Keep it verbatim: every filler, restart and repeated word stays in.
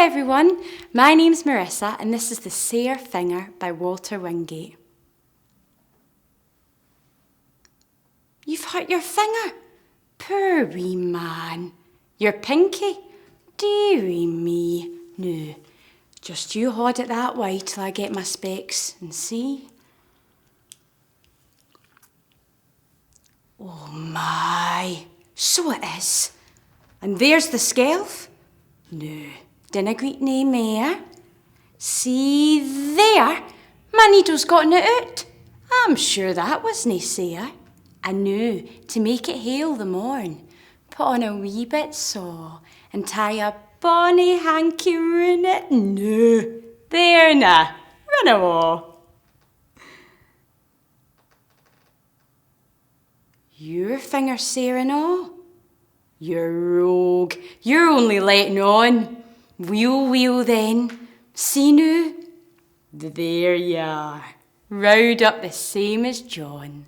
Everyone, my name's Marissa and this is The Sair Finger by Walter Wingate. You've hurt your finger? Poor wee man. Your pinky? Dearie me. Noo, just you haud it that way till I get my specs and see. Oh my, so it is. And there's the skelf. Noo, dinna greet nae mair. See there, my needle's gotten it oot. I'm sure that wasnae sair. And noo, to make it hale the morn, put on a wee bit saw and tie a bonny hanky roon it. Noo, there na, run awa. Your finger's sair an aa? You're rogue. You're only letting on. Weel, weel then. See noo. There you are. Rowed up the same as John.